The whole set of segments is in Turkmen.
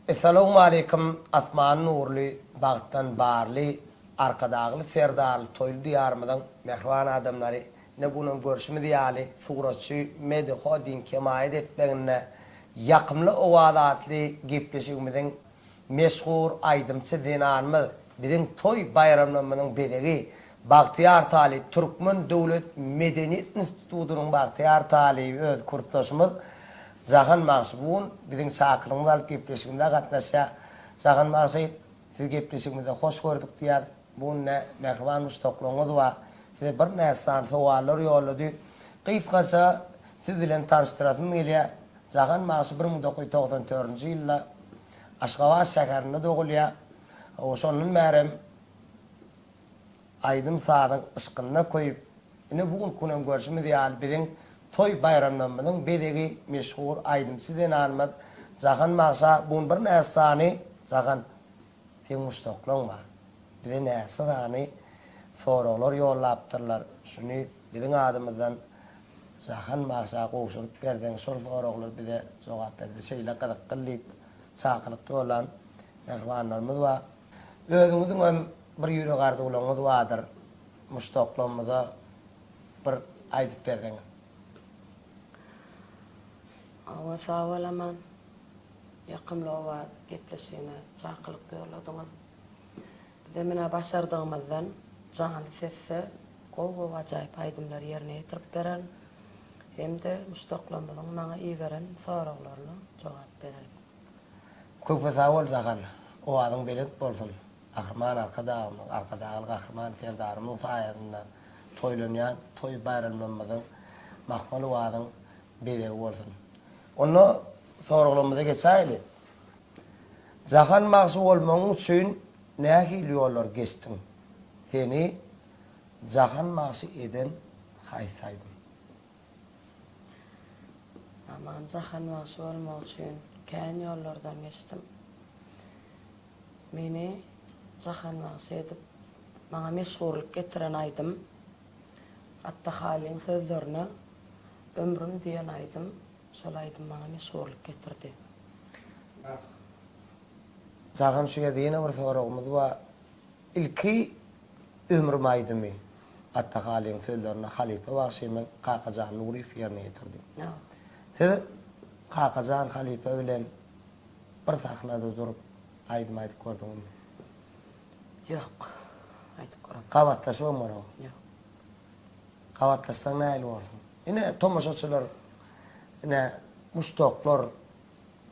Essalawmaleýkim Asmany nurly, bagtdan barly, Arkadagly Serdarly toýly Diýarymyzyň mähriban adamlary ine bu günem görşümiz ýaly suratçy Medi Hodin hemaýat etmeginde Ýakymly owaz atly gepleşigimiziň meşhur aýdymçy zenanymyz biziň toý baýramlarymyzyň bezegi Bagtyýar talyp Türkmen döwlet medeniýet institutynyň bagtyýar talyby öz kursdaşymyz Jahan bagşy bu gün biziň çakylygymyzy alyp gepleşigimize gatnaşýar. Jahan bagşy sizi gepleşigimizde hoş gördük diýýäris. Bu gün ine mähriban muşdaklaryňyz bar. Size birnäçe sany sowallar ýollady. Gysgaça siz bilen tanyşdyrasym gelýär. Jahan bagşy 1994-nji ýylda Aşgabat şäherinde dogulýar. Şondan bärem aýdym-sazyň yşkynda köýüp, ine bu günki günem görşümiz ýaly biziň toý baýramlarymyzyň bezegi meşhur aýdymçy zenanymyz Jahan bagşa bu gün birnäçe sany Jahan seň muşdaklaň bar. Bize näçe sany soraglar ýollapdyrlar. Şuny biziň adymyzdan Jahan bagşa gowşuryp berseň şol soraglar bize jogap berse şeýle gyzykly diýip çakylyk ýollan mähribanlarymyz bar. Özüňiziňem bir ýürek arzuwlaryňyz bardyr, muşdaklarymyza bir aýdyp berseňiz. Hawa sag bol Aman. Ýakymly owaz gepleşigine çakylyk ýolladyňyz. Bizem ine başardygymyzdan janly sesde gowy-gowy ajaýyp aýdymlary ýerine ýetirip bererin. Hem-de muşdaklarymyzyň maňa iberen soraglaryna jogap bererin. Köpe sag bol Jahan. Owazyň belent bolsun. Gahryman Arkadagymyz, Arkadagly Gahryman Serdarymyzyň saýasynda toýlanýan toý baýramlarymyzyň mahmal owazyň bezegi bolsun. Onda soraglarymyza geçäýeli. Jahan bagşy bolmagyň üçin nähili ýollar geçdiň? Seni Jahan bagşy eden haýsy aýdym? Aman jahan bagşy bolmak üçin kän ýollardan geçdim. Meni jahan bagşy edip, maňa meşhurlyk getiren aýdym Atda Halyň sözlerine Ömrüm diýen aýdym, şol aýdym maňa meşhurlyk getirdi. Jahan şu ýerde ýene bir soragymyz bar. Ilki Ömrüm aýdymy Atda Halyň sözlerine halypa bagşymyz Kakajan Nuryýew ýerine ýetirdi. Siz Kakajan halypa bilen bir sahnada durup aýdym aýdyp gördüňizmi? Ýok, aýdyp göremok. Gabatlaşybam göreňok? Ýok. Gabatlaşsaň nähili borsuň? Ine, tomaşaçylar, ine, muşdaklar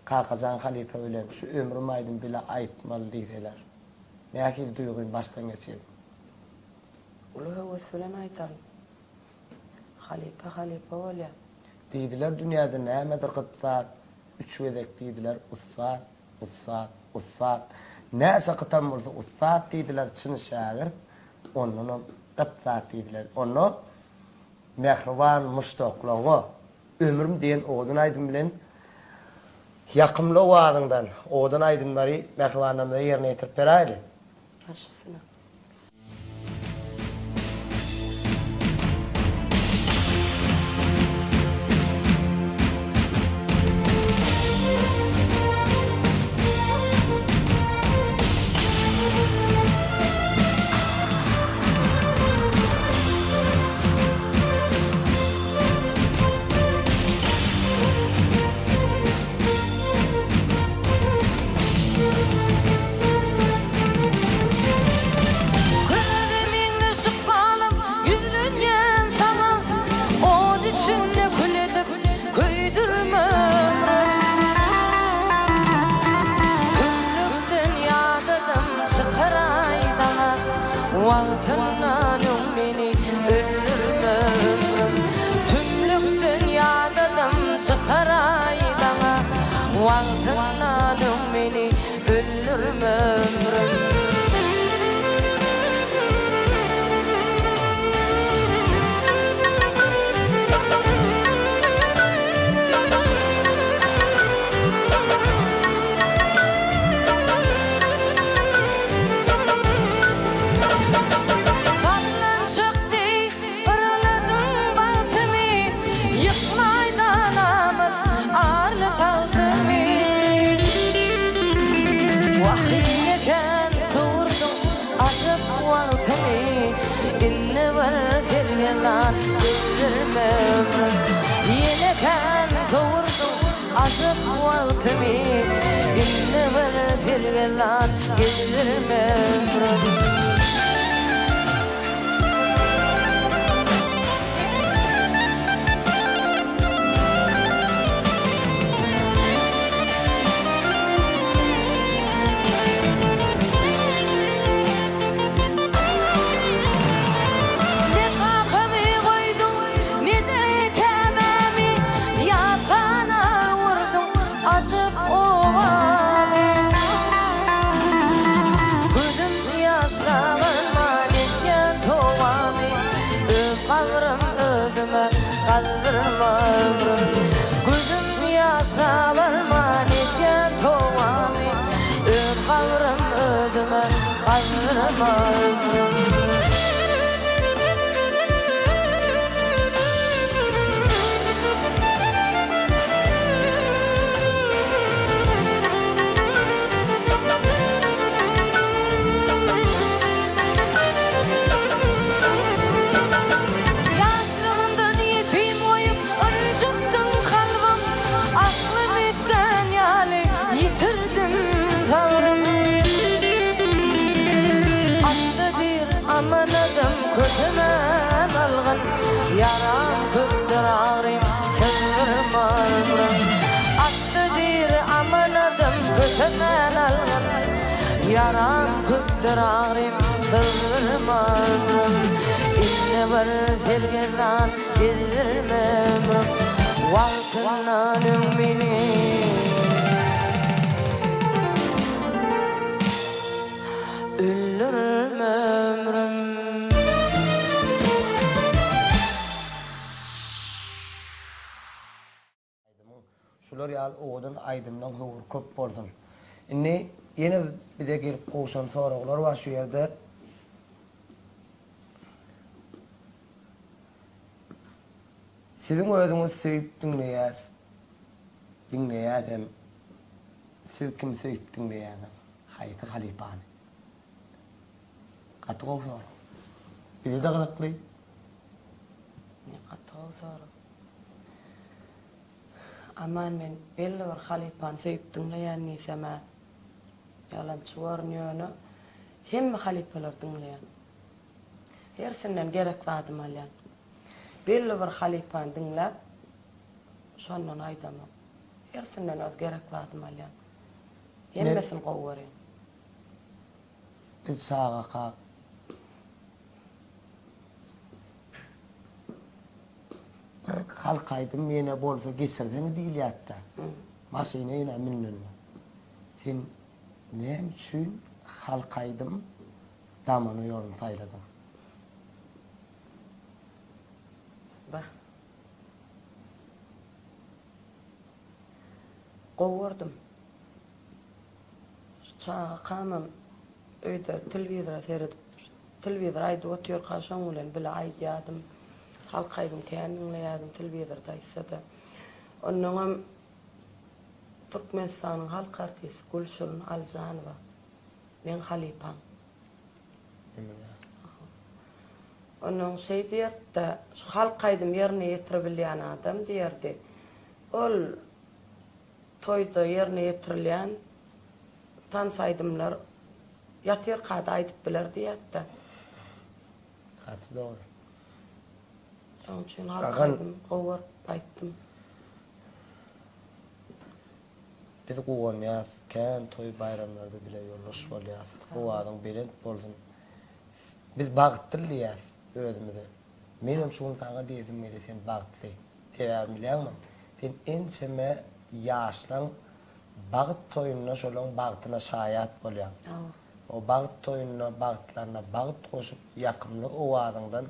Kakajan halypa bilen şu ömrüm aýdym bile aýtmaly diýseler, nähili duýgyny başdan geçirdiň? Uly höwes bilen aýdaryn. Halypa halypa bolýar. Diýdiler dünýäde nämedir gyt zat, üç gezek diýdiler ussat, ussat, ussat. Näçe gytam bolsa ussat diýdiler, çyn şägirt ondanam gyt zat diýdiler. Onda mähriban muşdaklaňa Ömrüm diýen owadan aýdym bilen ýakymly owazyňdan owadan aýdymlary mähribanlarymyza ýerine ýetirip beräýeli. Baş üstüne. Köze meňzeş ykbalym ýüzlenýän saňa, Ot içinde kül edip köýdürme ömrüm. Tümlükden ýadadym çykaraý daňa, Wagtyndan öň meni öldürme ömrüm. Tümlükden ýadadym çykaraý daňa, Wagtyndan öň meni öldürme ömrüm. Sallançak deý yraladyň bagtymy, Ýykmaýda namys arly tagtymy. Öldürme ömrüm. Ýene kän sowurdyň ajap wagtymy, Indi bir sergezdan gezdirme ömrüm. Ne kakamy goýduň, ne-de käbämi, Ýatgana öwürdiň ajap obamy. Gözüm ýaşlaganman etýän tobamy, Öz gabrym özüme gazdyrma ömrüm. Gözüm ýaşlaganman etýän tobamy, Öz gabrym özüme gazdyrma ömrüm. Ýaşlygymdan ýetim goýup ynjytdyň kalbym, Aklym üýtgän ýaly ýitirdim sabrym. Atda diýr amanadym kösemän algyn, Ýaram köpdür agrym syzdyrma ömrüm. Atda diýr amanadym kösemän algyn, Ýaram köpdür agrym syzdyrma ömrüm. Indi bir sergezdan gezdirme ömrüm, Wagtyndan öň meni. Öldürme ömrüm. Aýdymyň şular ýaly owadan aýdymlaň höwri köp bolsun. Indi ýene bize gelip gowşan soraglar bar şu ýerde. Siziň özüňiz söýüp diňleýäs diňleýäsem siz kimi söýüp diňleýäňiz haýsy halypany? Gaty gowy sorag. Bize-de gyzykly. Gaty gowy sorag. Aman men belli bir halypany söýüp diňleýän diýsem-ä ýalançy borun ýöne hemme halypalary diňleýän. Hersinden gerek zadymy alýan. Belli bir halypany diňläp şondan aýdamok. Hersinden öz gerek zadymy alýan. Hemmesini gowy görýän. Biz çagakak bir halk aýdym ýene bolsa geçirseňi diýilýärdi-dä. Maşyna ýene münlende. Sen näme üçin halk aýdym Damana ýoluny saýladyň? Bah. Gowy gördüm. Şu çagakamam öýde telewizora seredip, telewizor aýdyp otyrka şoň bilen bile aýdýardym. Halk aýdym kän diňleýärdim telewizorda aýtsa-da. Onnoňam Türkmenistanyň halk artisti Gülşirin Aljanowa meň halypam. Onnoň şeý diýerdi-de, şu halk aýdym ýerine ýetiribilýän adam diýerdi. Ol Toýda ýerine ýetirilýän tans aýdymlar ýatyrka-da aýdyp biler diýýärdi-de. Gaty dogry. Şonuň üçin halk aýdym gowy görüp aýtdym. Biz guwanýas, kän toý baýramlarda bile ýoldaş bolýas. Owazyň belent bolsun. Biz bagtly diýýäs özümize. Menem şu gün saňa diýesim gelýär sen bagtly. Sebäbini bilýäňmi? Sen ençeme ýaşlaň bagt toýunda şolaň bagtyna şaýat bolýaň. O bagt toýunda bagtlaryna bagt goşup ýakymly owazyňdan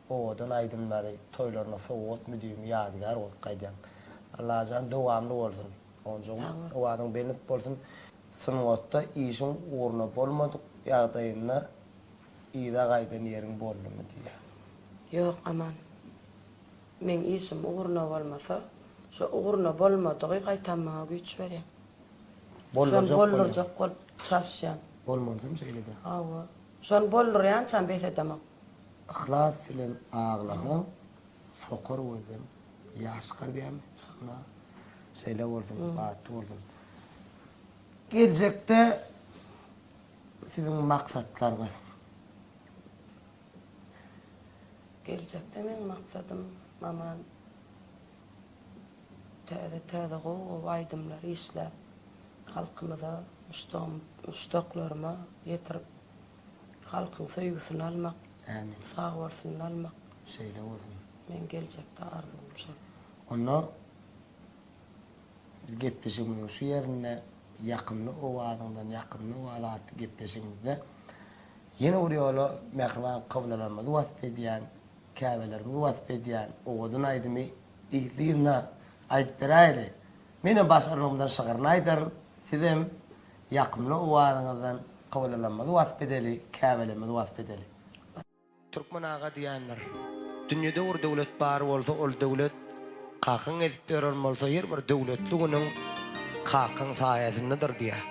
owadan aýdymlary toýlaryna sowgat müdimi ýadygär goýup gaýdýaň. Allajan dowamly bolsun. Onjugym owazyň belent bolsun. Sungatda işiň ugruna bolmadyk ýagdaýynda yza gaýdan ýeriň boldumy diýýär. Ýok Aman. Meň işim ugruna bolmasa, şo ugruna bolmadygy gaýtam maňa güýç berýär. Şony boldurjak bolup çalyşýan. Bolmalysam şeýle-dä. Hawa. Şony boldurýançam bes edemok. Yhlas bilen aglasaň. Sokar gözden ýaş çykar diýýärmi? Şa şeýle bolsun, bagtly bolsun. Geljekde siziň maksatlaryňyz? Geljekde meň maksadym Aman täze täze gowy gowy aýdymlar işläp halkymyza muşdaklaryma ýetirip halkyň söýgüsini almak Ämin. Sag bolsunyny almak. Şeýle bolsun. Meň geljekde arzuwym şol. Onda biz gepleşigimiziň şu ýerinde Ýakymly owazyňdan ýakymly owaz atly gepleşigimizde ýene bir ýola mähriban kyblalarymyzy wasp edýän, käbelerimizi wasp edýän owadan aýdymy yzly-yzyna aýdyp beräýeli. Menem başarnygymdan şygryny aýdaryn, sizem ýakymly owazyňyzdan kyblalarymyzy wasp edeli, käbelerimizi wasp edeli. Türkmen aga diýendir. Dünýede bir döwlet bar bolsa ol döwlet kakaň ezip ýören bolsa her bir döwletli günüň kakaň saýasyndadyr diýýär.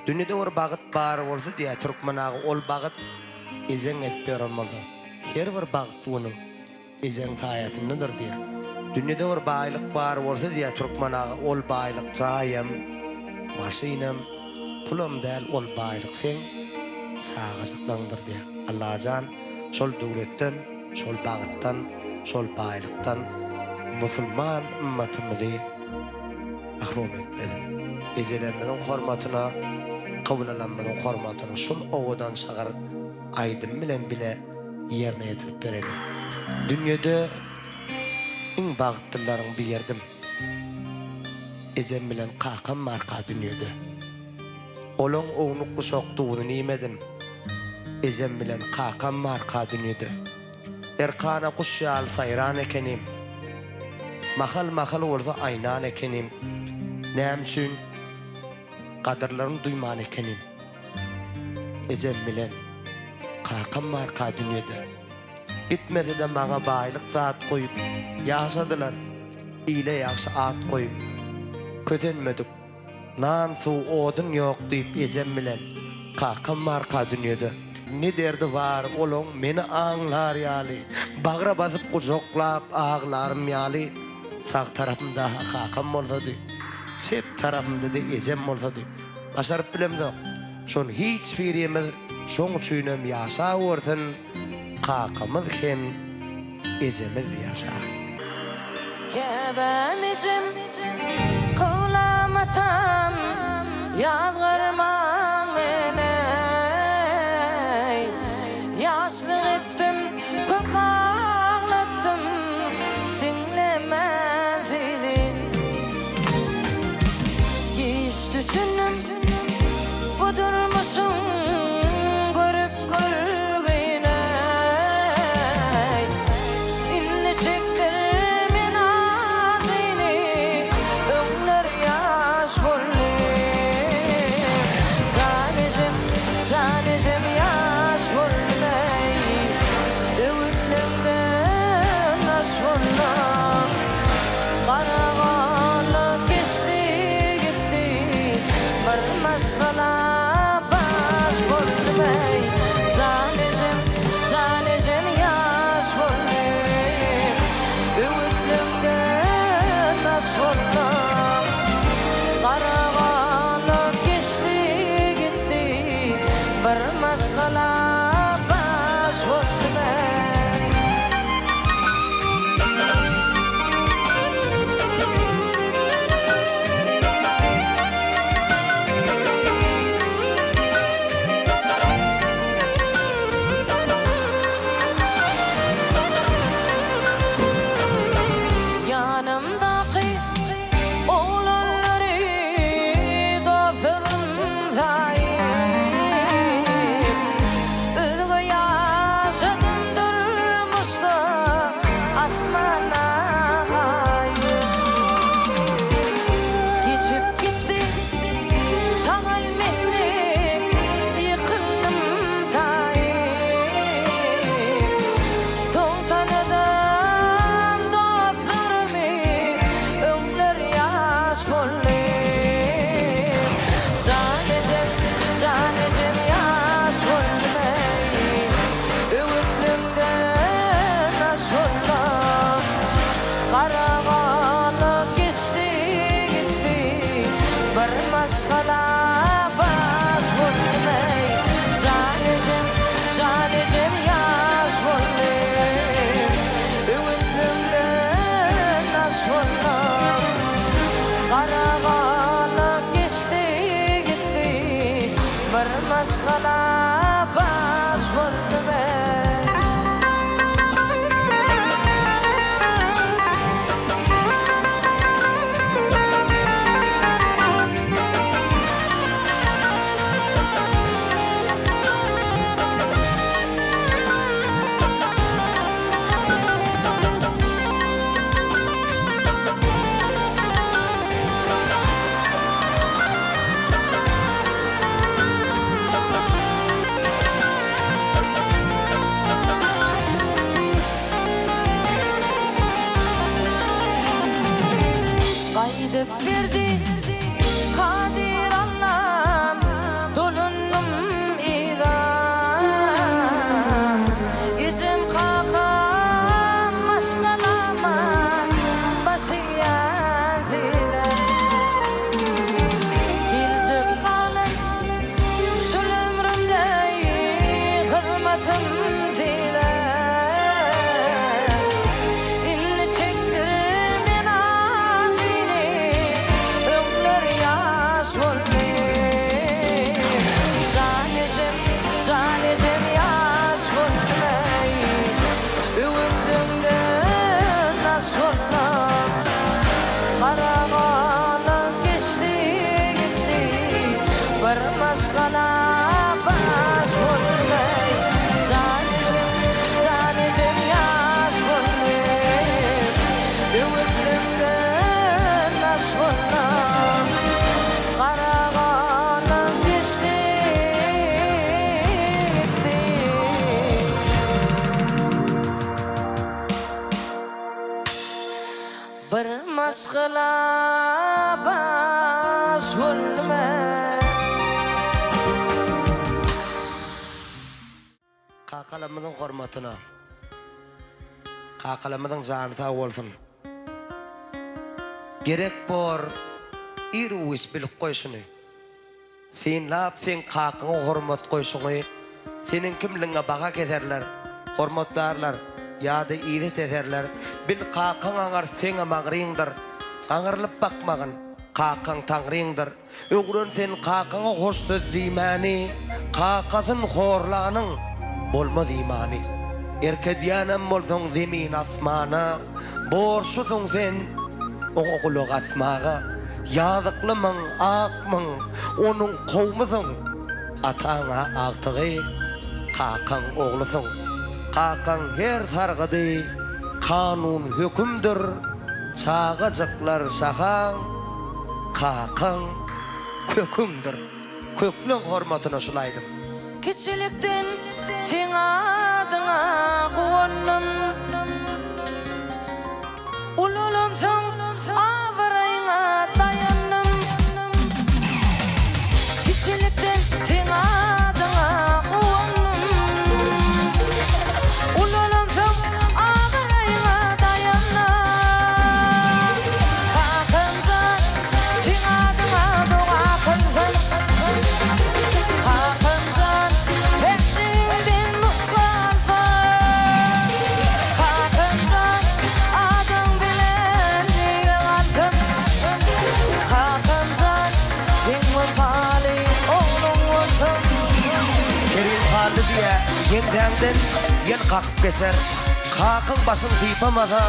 Dünýede bir bagyt bar bolsa diýýär türkmen aga ol bagyt ejeň ezip ýören bolsa her bir bagtly günüň Ejeň saýasyndadyr diýýär. Dünýede bir baýlyk bar bolsa diýýär türkmen aga ol baýlyk jaýam, maşynam, pulam däl ol baýlyk seň çagajyklaňdyr diýýär. Allajan şol döwletden, şol bagtdan, şol baýlykdan musulman ymmatymyzy mahrum etmesin. Ejelerimiziň hormatyna, kyblalarymyzyň hormatyna şul owadan şygyr aýdym bilen bile ýerine ýetirip bereli. Dünýede iň bagtlylaryň birdim. Ejem bilen kakam barka dünýede. Olaň ownuk-uşak duzuny iýmedim. Ejem bilen kakam barka dünýede. Erkana guş ýaly saýran ekenim. Mahal-mahal bolsa aýnan ekenim. Näme üçin gadyrlaryny duýman ekenim. Ejem bilen kakam barka dünýede. Gitmese-de maňa baýlyk zat goýup, Ýaşadylar, ile ýagşy at goýup. Kösenmedik, nan, suw, odun ýok diýip Ejem bilen kakam barka dünýede. Ne derdi bar olaň meni aňlar ýaly, Bagra basyp gujaklap aglarym ýaly. Sag tarapymda-ha kakam bolsady, Çep tarapymda-da ejem bolsady. Başaryp bilemzok. Şony hiç birimiz şoň üçinem ýaşawersin kakamyz hem ejemiz ýaşa. Käbäm ejem, kyblam atam, ýazgarmaň meni. Ýaşlyk etdim, köp aglatdym, diňlemän sizi. Giç düşündim bu durmuşyň görüp görgüne. Indi çekdirmen ajyny, öňler ýaş boldum. Jan ejem, jan ejem ýaş boldum eý, Öwütleňden daş boldum. Gara golak geçdi gitdi, Bir maşgala baş boldum eý. Jan ejem, jan ejem ýaş boldum, Öwütleňden daş boldum. Gara golak geçdi gitdi, Bir maşgala baş boldum eý. Ýanymdaky oglanlary dostlarym saýyp, Özge ýaşadym durmuşda asmana gaýyp. Geçip gitdi şagal misli ýykyldym taýyp. Soň tanadym dostlarymy öňler ýaş boldum. Jan ejem, jan ejem ýaş boldum eý, Öwütlemden aş boldum. maşgala baş boldum eý Jan ejem, jan ejem ýaş boldum Öwütlemden daş boldum Gara gala geçdi gitdi Bir maşgala baş boldum eý. Gaýdyp berdi Kadyr Allam Dolandym yza Ejem kakam maşgalama Baş egýän size Geljek galan şul ömrümde Hyzmatym size Indi çekdirmen aşyny Öňler ýaş boldy Jan ejem, jan ejem ýaş boldy Öwütleňden daş boldum Gara gala geçdi gitdi Bir maşgala baş boldy Jan ejem, jan ejem ýaş boldy Öwütleňden daş boldum Gara gala geçdi gitdi. Bir maşgala baş boldum Kakalarymyzyň hormatyna. Kakalarymyzyň jany sag bolsun. Gerek bor ir-u-giç bilip goý şuny. Synlap seň kakyňa hormat goýşuňy, seniň kimligiňe baha keserler, hormatlarlar ýa-da yza teserler. Bil kakaň aňar seňem agryňdyr, gaňrylyp bakmagyn, kakaň taňryňdyr. Öwren sen kakaňa hoş söz diýmäni, kakasyn horlanyň bolmaz imany. Erk edýänem bolsaň zemin asmana, borçlusyň sen oňa gulak asmaga. Ýazyklymyň, akmyň, onuň kowmusyň, Ataň-a agtygy, kakaň oglusyň. Kakaň her sargydy kanun hökümdir, Çagajyklar şahaň, kakaň köküňdir. Kökleň hormatyna şul aýdym. Kiçilikden seň adyňa guwandym. Ulalamsoň abraýyňa daýandym. Kiçilikden seň adyňa guwandym. Ulalamsoň abraýyňa daýandym. Kakamjan, seň adyňa doga kylsam. Kakamjan, pähmiňden nusga alsam. Kakamjan, adyň bilen düýe galsam. Kakamjan, seň wepaly ogluň bolsam. Kerim Hally diýä, ýeňsäňden ýel kakyp geçer. Kakyň başyň sypamasa,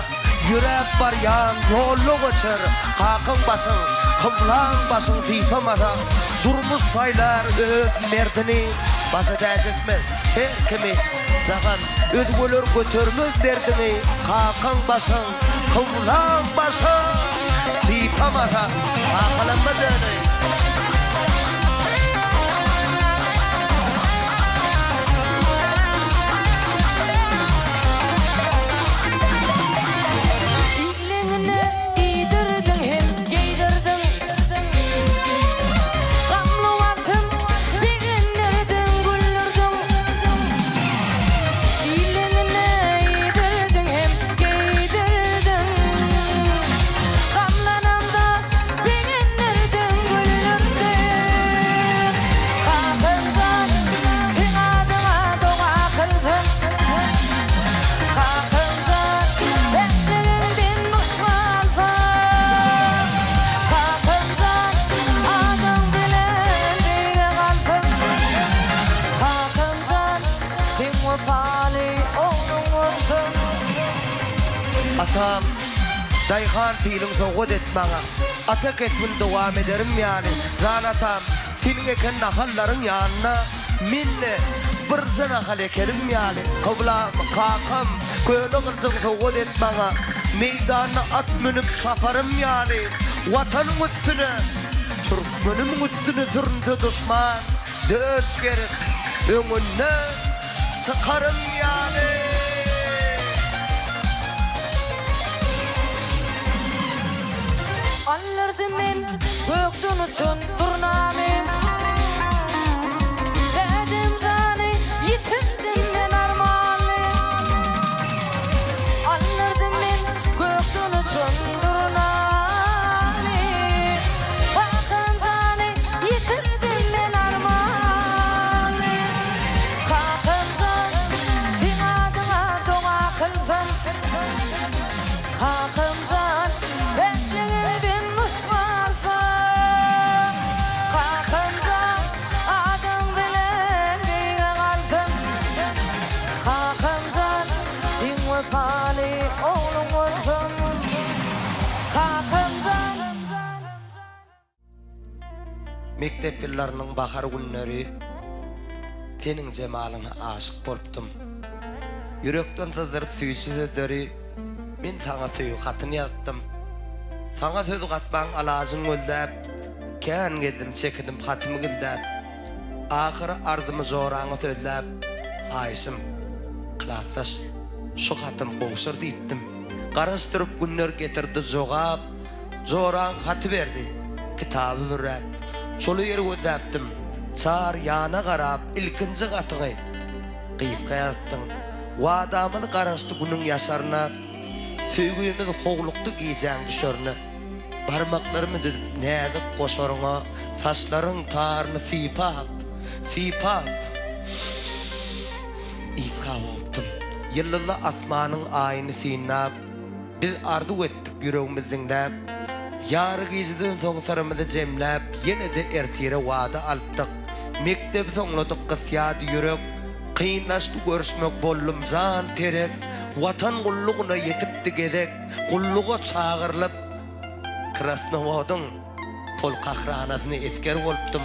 ýöräp barýan ýolda göçer. Kakyň başyň, kyblaň başyň sypamasa, durmuş saýlar öz merdini. Başa täç etmez her kimi jahan. Özgeler götermez derdiňi, Kakaň başyň, kyblaň başyň sypamasa, kakalanma döneýin. Igligine iýdirdiň hem geýdirdiň. Gamly wagtym begendirdiň, güldürdiň. Iliňine iýdirdiň hem geýdirdiň. Gamlanamda begendirdiň. Atam, daýhan piliň sowgat et maňa, Ata kesbini dowam ederim ýaly. Jan atam, seniň eken nahallaryň ýanyna Men-de birje nahal ekerim ýaly. Kyblam, kakam, köne gylyjyň sowgat et maňa, Meýdanda at münüp çaparym ýaly. Watanyň üstüne, türkmenimiň üstüne sürünse duşman, Döş gerip, öňünde çykarym ýaly. Aldyrdy men gökden uçan durnamy. Dädem jany ýitirdim men armanly. Aldyrdy men gökden uçan durnamy. Kakam jany ýitirdim men armanly. Kakam jan, seň adyňa doga kylsam. Kakam jan, päkligiňden nusga alsam. Kakam jan, adyň bilen beýge galsam. Kakam jan, seň wepaly ogluň bolsam. Kakam jan. Mekdep ýyllarynyň bahar günleri Seniň jemalyňa aşyk bolupdym. Ýürekden syzdyryp süýji sözleri Men saňa söýgi hatyny ýazypdym. Saňa söz gatmaň alajyn gözläp, Kän gezdim, çekindim hatymy gizläp. Ahyry arzymy joraňa sözläp, Haýyşym, klasdaş, şu hatym gowşur diýipdim. Garaşdyryp günler getirdi jogap, Joraň haty berdi, kitaby büräp. Çola ýer gözläpdim, çar ýana garap, Ilkinji hatyňy gysga ýazypdyň. Wadamyz garaşdy günüň ýaşaryna, Söýgimiz howlukdy gijäň düşerine. Barmaklarymy düzüp näzik goşaryňa, Saçlaryň taryny sypap, sypap, Ysgap bolupdym. Ýyldyzly asmanyň aýyny synlap, Biz arzuw etdik ýüregimiz diňläp, Ýary gijeden soň syrymyzy jemläp, Ýene-de ertire wada alypdyk. Mekdebi soňladyk gysýady ýürek, Kynlaşdy görüşmek boldum jan terek, Watan gullugyna ýetipdi gezek, Gulluga çagyrylyp, Krasnowodyň polk ahranasyna esger bolupdym.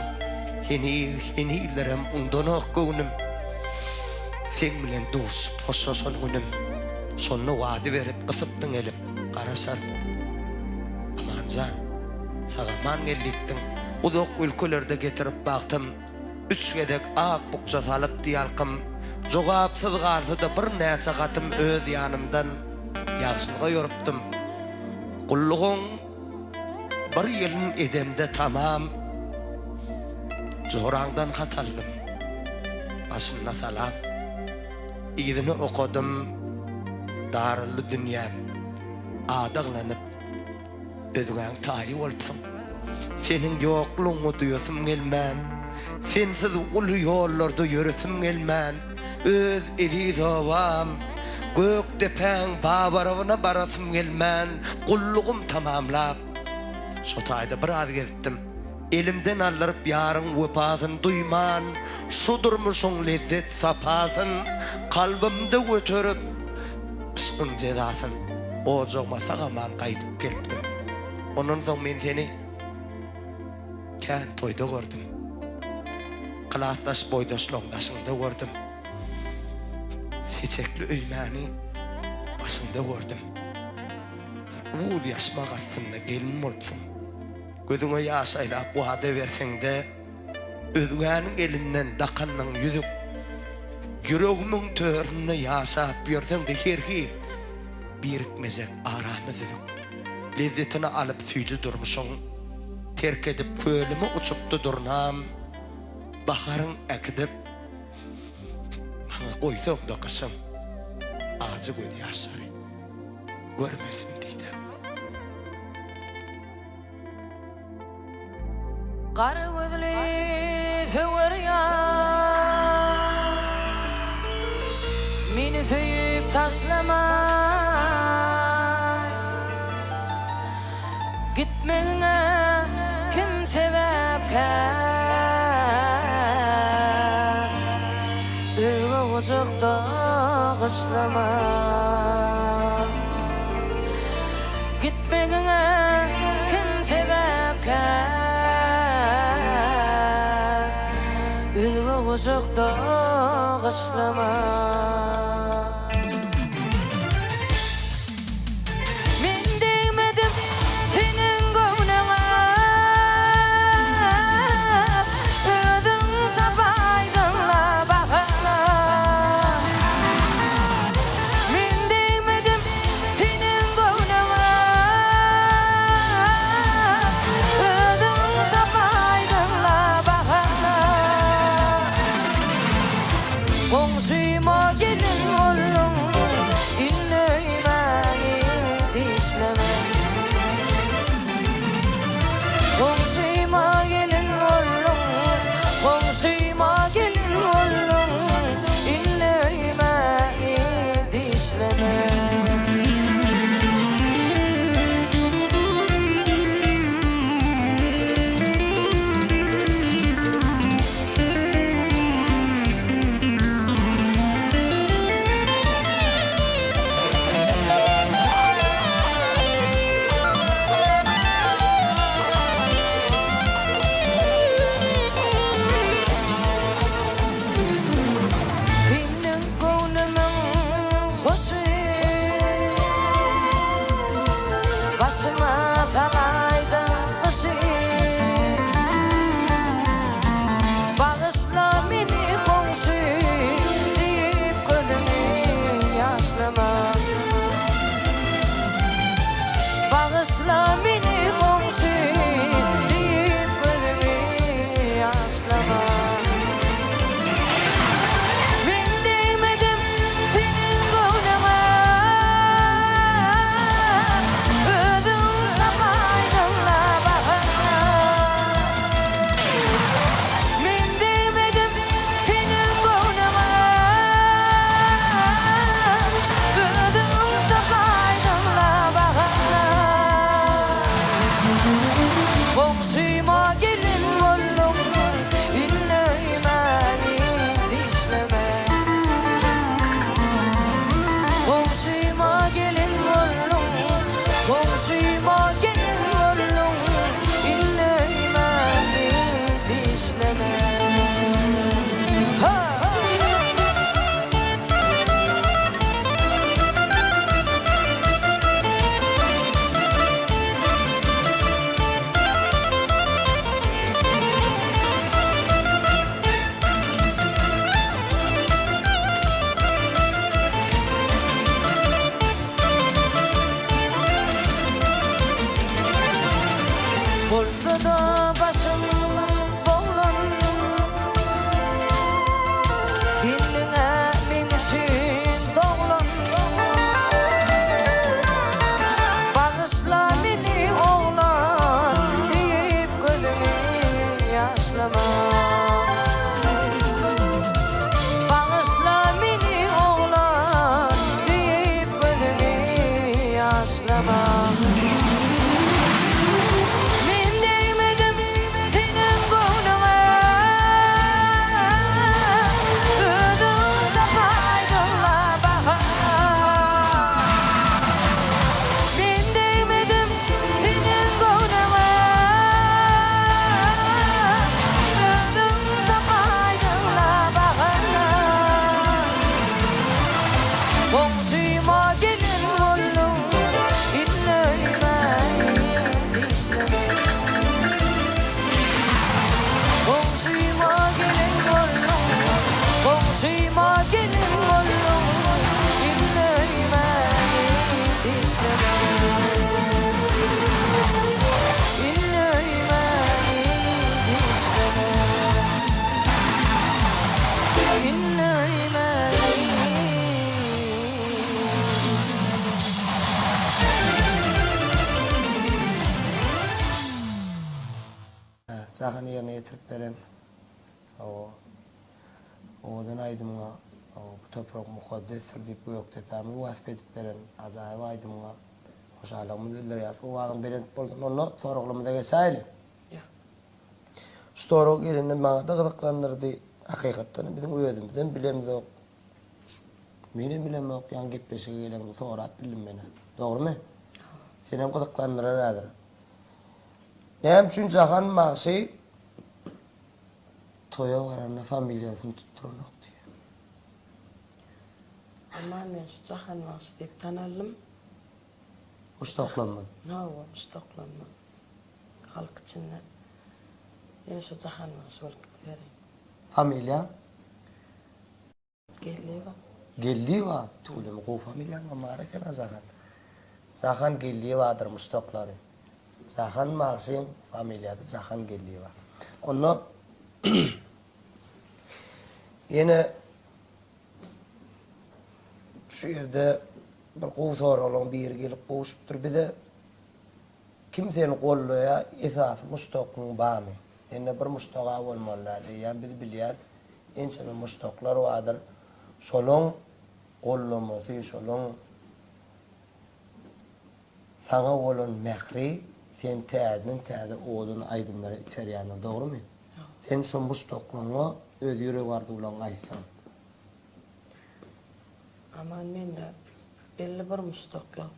Heniz, henizlerem undanok göwnüm. Seň bilen duşup hoşlaşan günüm. Şonda wada berip gysypdyň elim. Garaşar. Amanjan, sag-aman gel diýipdiň. Uzak ülkelerde getirip bagtym. Üç gezek ak bukja salypdy ýalkym. Jogapsyz galsa-da birnäçe hatym öz ýanymdan ýagşylyga ýorupdym. Gullugyň bir ýylyn edemde tamam, Joraňdan hat aldym. Başynda salam. Yzyny okadym, Daraldy dünýäm. Adaglanyp. Özgäň taýy bolupsyň. Seniň ýoklugyňy duýasym gelmän, Sensiz uly ýollarda ýöresim gelmän, Öz eziz obam, Gökdepäň Babarabyna barasym gelmän, Gullugym tamamlap, şo taýda biraz gezipdim. Elimden aldyryp ýaryň wepasyn duýman, Şu durmuşyň lezzet-sapasyn kalbymda göterip, Yşkyň jezasyn ojagyma sag-aman gaýdyp gelipdim. Ondan soň men seni kän toýda gördüm. Klasdaş boýdaşlaň daşyňda gördüm. Seçekli öýmäni başyňda gördüm. Uz ýaşmak astynda gelin bolupsyň. Gözüňe ýaş aýlap wada berseň-de, Özgäniň elinden dakanyň ýüzük. Ýüregimiň töründe ýaşap ýörseň-de hergiz Birikmejek aramyz üzük. Lezzetini alyp süýji durmuşyň, Terk edip kölümi uçupdy durnam. Baharyň äkidip, maňa goýsaň-da gyşyň Ajy gözýaşlary görmesin didem. Gara gözli söwer ýar, Meni söýüp taşlamaý. Gitmegiňe kim sebäpkär, Özge gujakda gyşlamaý. Gujakda gyşlama. Men degmedim seniň göwnüňe, Özüň tapaýdyň-la bahana. Men degmedim seniň göwnüňe, Özüň tapaýdyň-la bahana. Goňşyma gelin bolduň, indi öýmäni dişleme. Goňşyma gelin bolduň, goňşyma gelin bolduň, indi öýmäni dişleme. Seniň göwnümiň hoşy, Başyma salaýdyň gyşy. Bagyşla meni goňşy diýip gözüňi ýaşlama. Bagyşla meni goňşy diýip gözüňi ýaşlama. Men degmedim seniň göwnüňe, Özüň tapaýdyň-la bahana. Men degmedim seniň göwnüňe, Özüň tapaýdyň-la bahana. Goňşyma gelin bolduň, indi öýmäni dişleme. Goňşyma gelin bolduň, goňşyma gelin bolduň, indi öýmäni dişleme. Ha! Bolsa-da başym boglan, Senliň-ä meň üçin doglan. Bagyşla meni oglan diýip gözüňi ýaşlama. Bagyşla meni oglan diýip gözüňi ýaşlama. Men degmedim seniň göwnüňe, Özüň tapaýdyň-la bahana. Men degmedim seniň göwnüňe, Özüň tapaýdyň-la bahana. Goňşyma gelin bolduň, indi öýmäni dişleme. Goňşyma gelin bolduň, goňşyma gelin bolduň, indi öýmäni dişleme. Indi öýmäni dişleme. Indi öýmäni Jahan ýerine ýetirip beren o owadan aýdymyňa Bu toprak mukaddesdir diýip Gökdepämizi wasp edip beren ajaýyp aýdymyňa hoşallygymyzy bildirýäs. Owazyň belent bolsun. Onda soraglarymyza geçäýeli. Şu sorag gelende maňa-da gyzyklandyrdy. Hakykatdan biziň özümizem bilemzok. Menem bilemok, ýaňy gepleşige geleňde sorap bildim men-ä. Dogrumy? Senem gyzyklandyrar häzir. Näme üçin Jahan bagşy. Toýa baranda familiýasyny tutduranok diýýär. Aman men şu Jahan bagşy diýip tanaldym. Muşdaklanmaz. Hawa, muşdaklanmaz. Halk içinde ýene şu Jahan bagşy bolup gidibereýin. Familiýaň? Geldiýewa. Geldiýewa? Tüweleme gowy familiýaňam bar eken-a Jahan. Jahan Geldiýewadyr muşdaklary. Jahan bagşyň familiýasy Jahan Geldiýewa. Onda ýene şu ýerde bir gowy soraglaryň biri gelip gowşupdyr bize. Kim seni goldaýar esasy muşdakyň barmy? Sende bir muşdaga bolmaly däl eýýäm biz bilýäs ençeme muşdaklar bardyr şolaň gollamasy şolaň saňa bolan mähri seni täzeden täze owadan aýdymlara iterýändir dogrymy? Sen şo muşdaklaňa öz ýürek arzuwlaňy aýtsaň. Aman mende belli bir muşdak ýok.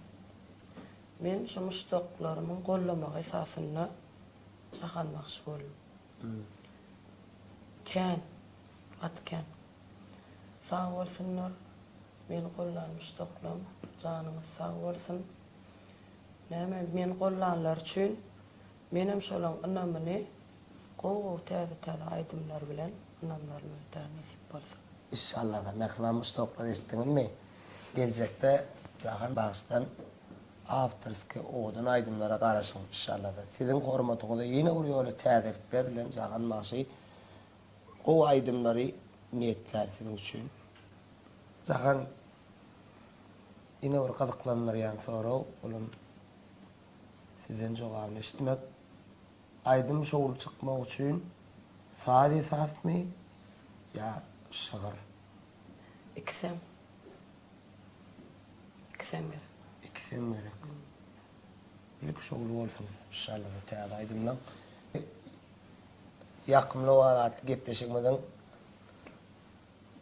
Men şu muşdaklarymyň gollamagy esasynda jahanbagşy boldum. Kän, gaty kän. Sag bolsunlar, meni gollan muşdaklam, janyňyz sag bolsun. Näme, meni gollanlary üçin menem şolaň ynamyny gowy-gowy täze-täze aýdymlar bilen ynamlaryny ödär nesip bolsa. Inşallada, mähriban muşdaklar eşitdiňizmi? Geljekde Jahan bagşydan awtorskiý owadan aýdymlara garaşyň inşallada. Siziň hormatyňyza ýene bir ýola täzelikler bilen Jahan bagşy gowy aýdymlary niýetlär siziň üçin. Jahan ýene bir gyzyklandyrýan sorag olam sizden jogabyny eşitmek. Aýdym şowly çykmak üçin saz esasmy ýa şygyr? Ikisem. Ikisem gerek. Ikisem gerek. Ilki şowly bolsun inşallada täze aýdymlaň. Ýakymly owaz atly gepleşigimiziň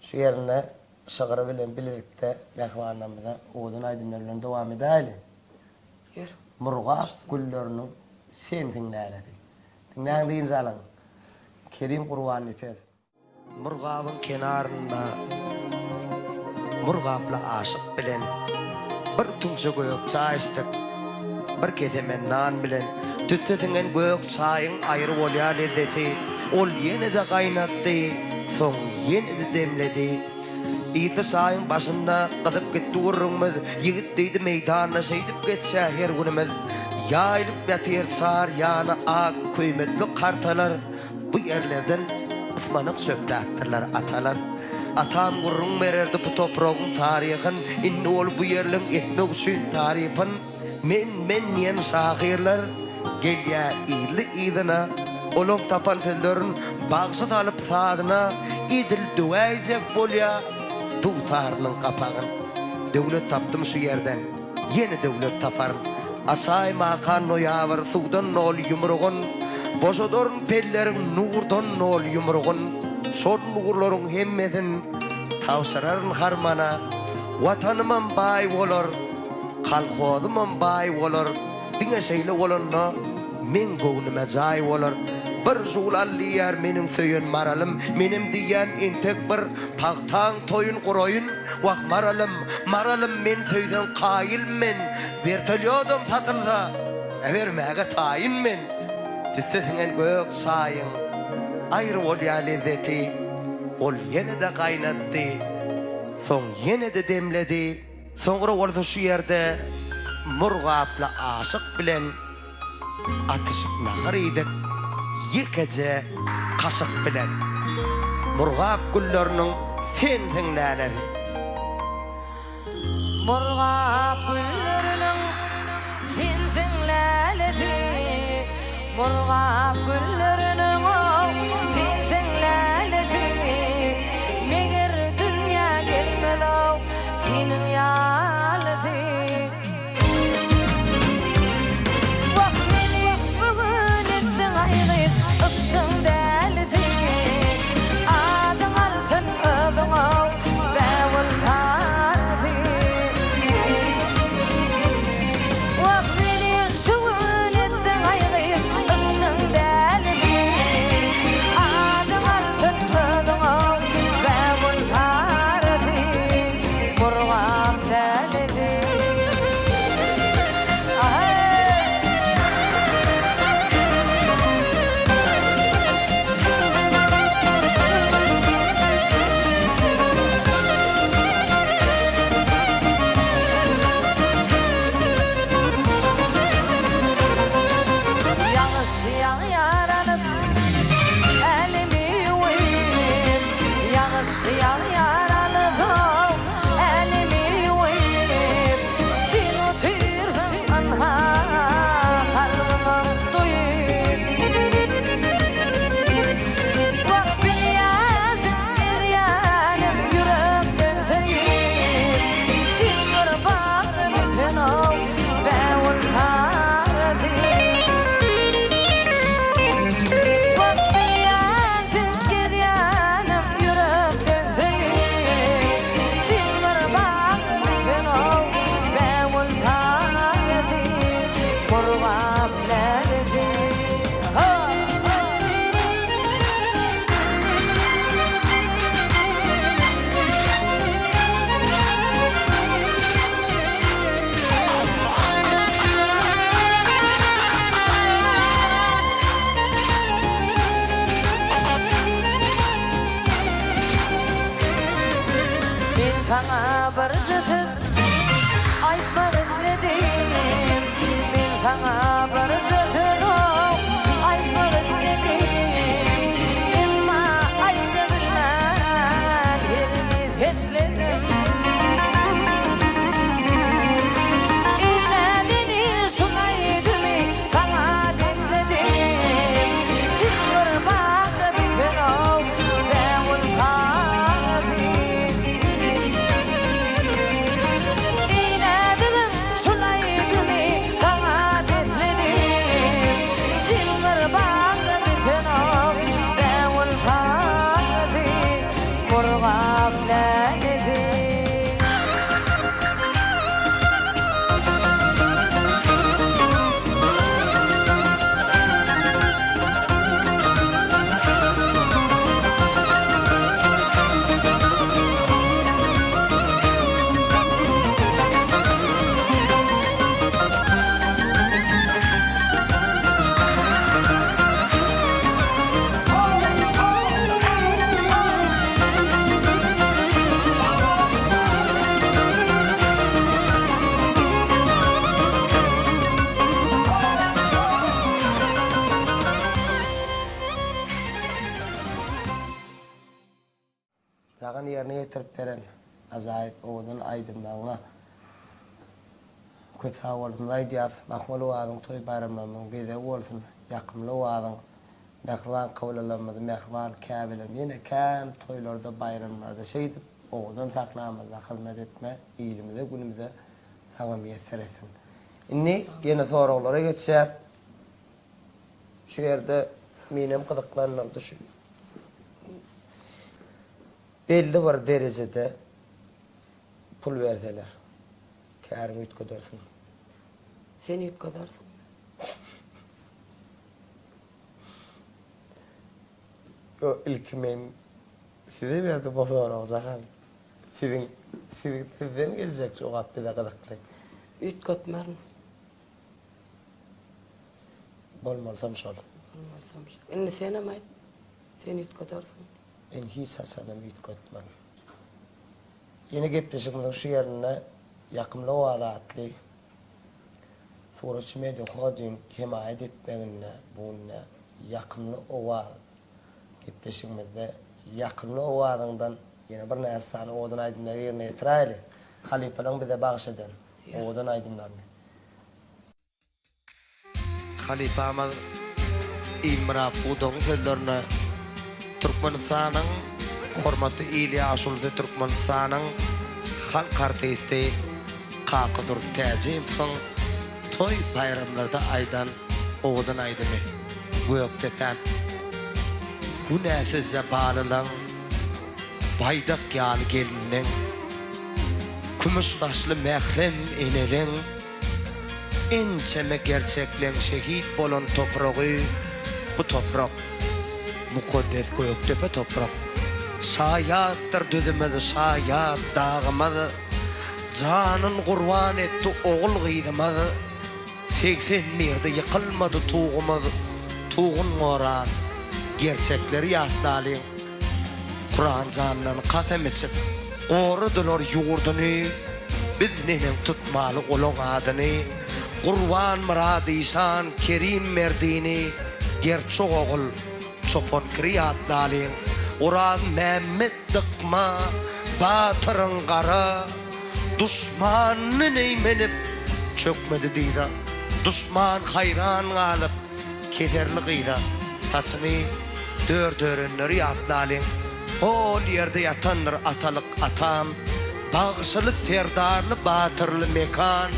şu ýerinde şygyry bilen bilelikde mähribanlarymyza owadan aýdymlar bilen dowam edäýeli. Ýör. Murgap gülleriniň sensiň lälesi. Diňläň dynç alyň. Kerim Gurbannepes. Murgabyň kenarynda Murgaply aşyk bilen Bir tüňçe gök çaý içdik, Bir kesemen nan bilen. Tüsse siňen gök çaýyň aýry bolýar lezzeti. Ol ýene-de gaýnatdy, soň ýene-de demledi. Ysy çaýyň başynda gyzyp gitdi gürrüňimiz. Ýigit diýdi meýdanda şeýdip geçýär her günümiz. Ýaýylyp ýatyr çar ýana ak köýmekli kartalar. Bu ýerlerden ysmanak çöpläpdirler atalar. Atam gürrüň bererdi bu topragyň taryhyn, Indi ol bu ýerleň etmek üçin tarypyn. Men, men diýen şahyrlar gelýä yzly-yzyna, Olaň tapan sözlerin bagşy salyp sazyna, Edil döwäýjek bolýa dutarynyň gapagyn. Döwlet tapdym şu ýerden. Ýene döwlet taparyn. Açaý makan noýabr suwdan doly ýumrugyn, Boşadaryn pelleriň nurdan doly ýumrugyn. Şol nurlaryň hemmesin tabşyraryn harmana. Watanymam baý bolar, kolhozymam baý bolar. Diňe şeýle bolanda meň göwnüme jaý bolar. Bir žul al diýýär meniň söýen Maralym, Menem diýýän entek bir pagtaň toýun guraýyn. Wah, Maralym, Maralym, men söýseň kaýyl men, Wertolýodam satylsa, äbermäge taýyn men. Tüsse siňen gök çaýyň aýry bolýar lezzeti, Ol ýene-de gaýnatdy, soň ýene-de demledi. Soňra bolsa şu ýerde Murgaply aşyk bilen Atyşyp nahar iýdik ýekeje kaşyk bilen. Murgap gülleriniň sensiň lälesi. Murgap gülleriniň sensiň lälesi. Murgap gülleriniň sensiň lälesi. Meger dünýä gelmez-ow seniň ýalysy. Wah meni bu gün etdiň aý gyz yşkyň dälisi Adyň altyn özüň-ow bägül sarysy Wah meni şu gün etdiň aý gyz yşkyň dälisi. saňa birje söz aýtmak isledim Men saňa birje söz aýtmak isledim Emma aýda bilmän hergiz hesledim Eýlädini şul aýdymy saňa besledim Siz bir bagda biten-ow bägül sazy Eýlädigim şul aýdymy saňa besledim Siz bir bagda biten-ow bägül sazy Murgap lälesi. Jagan ýerine ýetirip beren ajaýyp owadan aýdymlaryňa köp sag bolsun aýdýas. Mahmal owazyň toý baýramlarymyzyň bezegi bolsun. Ýakymly owazyň mähriban kyblalarymyzy mähriban käbelerimizi ýene kän toýlarda baýramlarda şeýdip owadan sahnamyzda hyzmat etme ilimize günümize saňa miýesser etsin. Indi ýene soraglara geçýäs. Şu ýerde menem gyzyklandyrdy şu. Belli bir derejede pul berseler, käriňi üýtgedersiň. Sen üýtgedersiňmi? Ýok, ilki men size berdim o soragy, Jahan. Siziň, sizden geljek jogap bize gyzykly. Üýtgetmerin. Bolmalysam şol. Bolmalysam şol. Indi senem aýt. Sen üýtgedersiň. Men hiç haçanam üýtgetmen. Ýene gepleşigimiziň şu ýerinde Ýakymly owaz atly Suratçy Media Holding hemaýat etmeginde bu günde Ýakymly owaz gepleşigimizde ýakymly owazyňdan ýene birnäçe sany owadan aýdymlary ýerine ýetiräýeli. Halypalaryň bize bagyş eden owadan aýdymlaryny. Halypamyz Ilmyrat Pudagyň sözlerine Türkmenistanyň Hormatly il ýaşulusy Türkmenistanyň halk artisti Kakadurdy Täjimowyň toý baýramlarda aýdan owadan aýdymy Gökdepäm Günäsizje balylaň Baýdak ýaly gelinleň Kümüş saçly mährem eneleň Ençeme gerçekleň şehit bolan topragy bu toprak, mukaddes Gökdepe toprak. Şaýatdyr düzümiz, şaýat dagymyz, Janyn gurban etdi ogul-gyzymyz. 80 birde ýykylmady tugumyz, Tugun goran gerçekleri ýatlalyň. Kuran jandan kasam içip, goradylar ýurduny, Biz neneň tutmaly olaň adyny? Gurbanmyrat işan, Kerim Merdini, Gerçek ogul, Çopan Kiri ýatlalyň. Orazmämmet dykma, Batyryň gara, Duşmandan eýmenip, çökmedi dyza. Duşman haýran galyp, Kederli gyza saçyny dör-dörenleri ýatlalyň. Hol ýerde ýatandyr atalyk atam, Bagşyly, serdarly, batyrly mekan.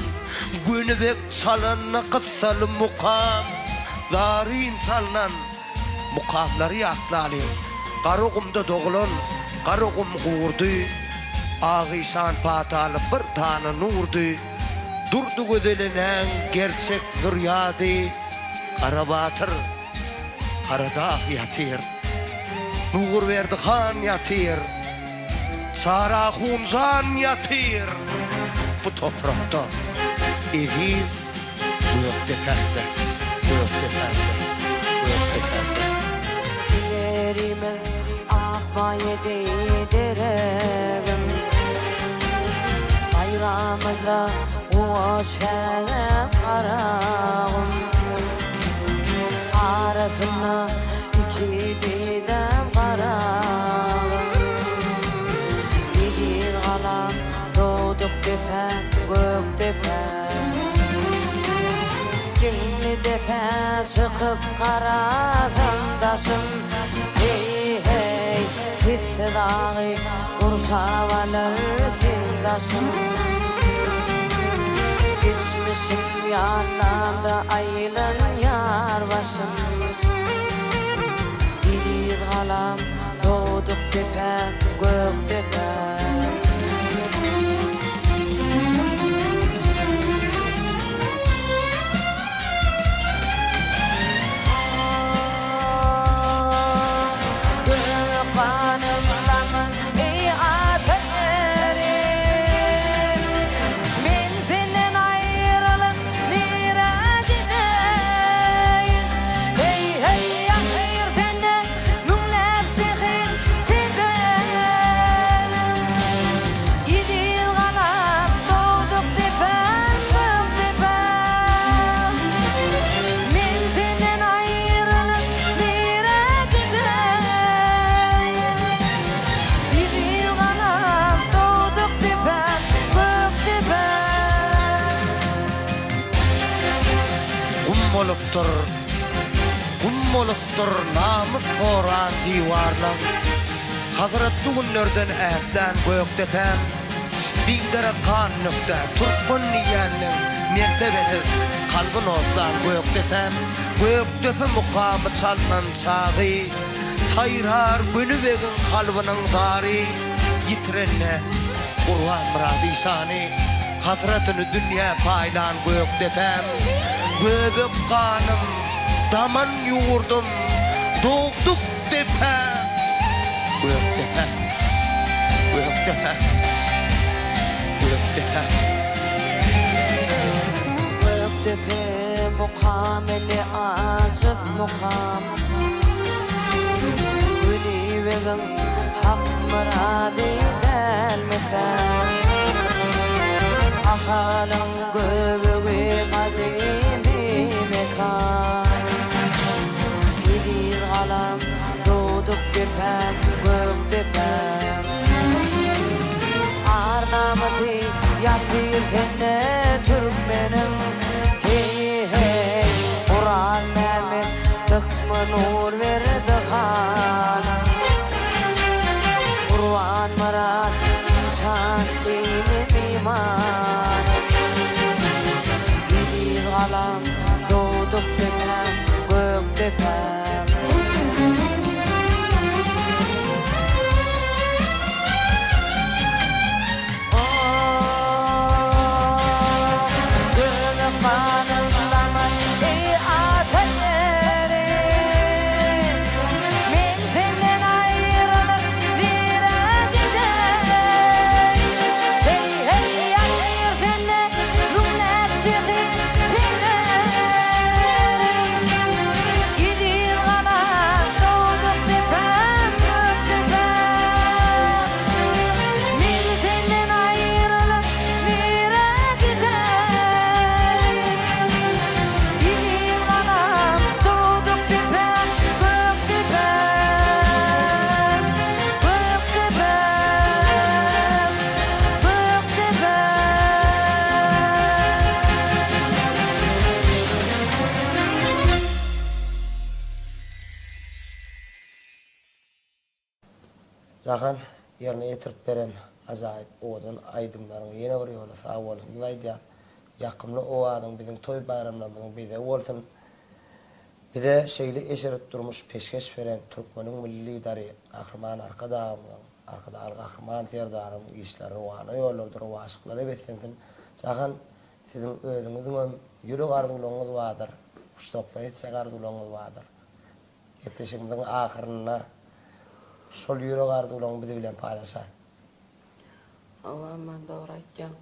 Gönübek çalanda kyssaly mukam, Zaryn çalnan mukamlary ýatlalyň. Garagumda doglan Garagum gurdy, Agyşan pataly bir tana nurdy. Durdygözel enäň gerçek zürýady Garabatyr Garadag ýatyr. Nurberdi han ýatyr. Çary ahunjan ýatyr. Bu toprakda eziz Gökdepämde, Gökdepämde, Gökdepämde. Ýerimiz ak maýa deý deregim. Aramyzda guwa çägem Garagum. Arasynda iki didem Garagum. Eziz galam, dogduk depäm, gök depäm. Diňli depä çykyp garasam daşym, Heý-heý, sessiz agy gurşap alar seň daşyň. Geçmişim ýatlamda aýlanýar başym. Eziz galam, dogduk depäm, gök depäm. Göbek ganym daman eý ata ýerim. Men senden aýrylyp nirä gideýin. Heý, heý, ýatyr sende müňläp şehit pederim. Eziz galam dogduk depäm, gök depäm. Men senden aýrylyp nirä gideýin? Eziz galam dogduk depäm, gök depäm. Gum bolupdyr, gum bolupdyr namys soran diwarlaň. Hasratly günlerden ätlän Gökdepäm, Biderek gan dökdä türkmen diýýänleň mertebesiz kalbyn otlan Gökdepäm, Gökdepe mukamy çalnan çagy, Saýrar Gönübegiň kalbynyň zary, Ýitirende Gurbanmyrat işany, Hasratyny dünýä paýlan Gökdepäm, Göbek ganym, daman ýurdum, dogduk depäm, Gökdepe, Gökdepe, Gökdepe. Gökdepe mukamy ne ajap mukam. Gülibegiň hak myrady dälmikä? Ahalyň göbegi gadymy mekan. Eziz galam, dogduk depäm, gök depäm. Ar-namysy ýatyr sende türkmeniň. Heý, heý, Orazmämmet Dykma Nurberdi hana. Gurbanmyrat işan dinim imanym. Eziz galam, dogduk depäm, gök depäm. Göbek ganym daman eý ata ýerim. Men senden aýrylyp nirä gideýin? Heý, heý, ýatyr sende müňläp şehit pederim. Eziz galam, dogduk depäm, gök depäm. Men senden aýrylyp nirä gideýin? Eziz galam, dogduk depäm, gök depäm. Gök depäm, gök depäm. Jahan, ýerine ýetirip beren ajaýyp owadan aýdymlaryňa ýene bir ýola sag bolsunymyzy aýdýas. Ýakymly owazyň biziň toý-baýramlarymyzyň bezegi bolsun. Bize şeýle eşret durmuş peşgeş beren türkmeniň Milli Lideri Gahryman Arkadagymyzyň, Arkadagly Gahryman Serdarymyň işleri rowana ýollarda rowaçlyklara beslensin. Jahan, siziň özüňiziňem ýürek arzuwlaryňyz bardyr, muşdaklara etjek arzuwlaryňyz bardyr. Gepleşigimiziň ahyrynda şol ýürek arzuwlaryňy biz bilen paýlaşaý. Hawa Aman dogry aýtýaň.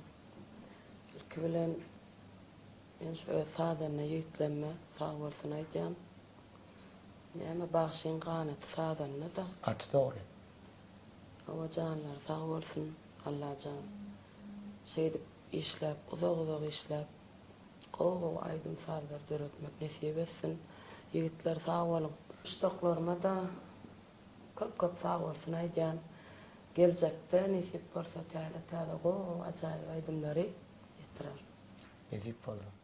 Ilki bilen men şu öz sazanda ýigitlerime sag bolsun aýdýan. Näme bagşyň ganaty sazanda-da. Gaty dogry. Hawa janlary sag bolsun Allajan. Şeýdip. işläp, uzak-uzak işläp, gowy-gowy aýdym-sazlar döretmek nesip etsin. Ýigitler sag boluň. Muşdaklaryma-da köp-köp sag bolsun aýdýan. Geljekde nesip bolsa täze-täze gowy-gowy ajaýyp aýdymlary ýetirerin. Nesip bolsun.